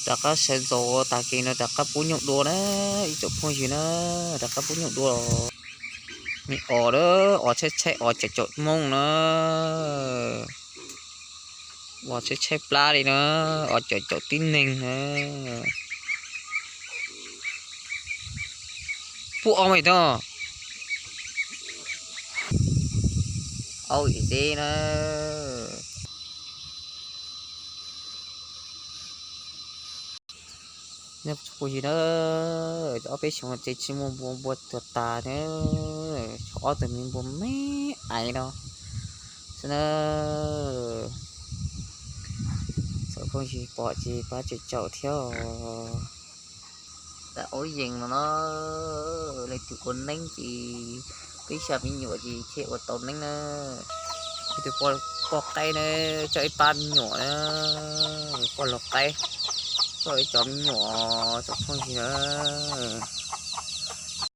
Rov qab sawv ntxov tag kis no rov qab pub nyuj dua na, ib tsoom phooj ywg na, rov qab pub nyuj dua. Nws os lawm, os tshaib tshaib, os caum caum Hmoob na, os tshaib tshaib plab li na, os caum caum tib neeg na. Pub os mas no, au ib teb na. Nyob txhua yig na, ob peb xyoo ces tsis muaj npua, npua tuag tas na, tshuav ob tug me npua me aiv no xwb na. Txhua phooj ywg pom ces pab caum caum thiab os. Tam ub yees no no, leej twg ua neeb ces peb xya me nyuam ces thiaj ua tau neeb na. Ib tug poj qaib na, coj ib pab me nyuam na, poj laug qaib, coj ib cov me nyuam, tsoom phooj ywg na.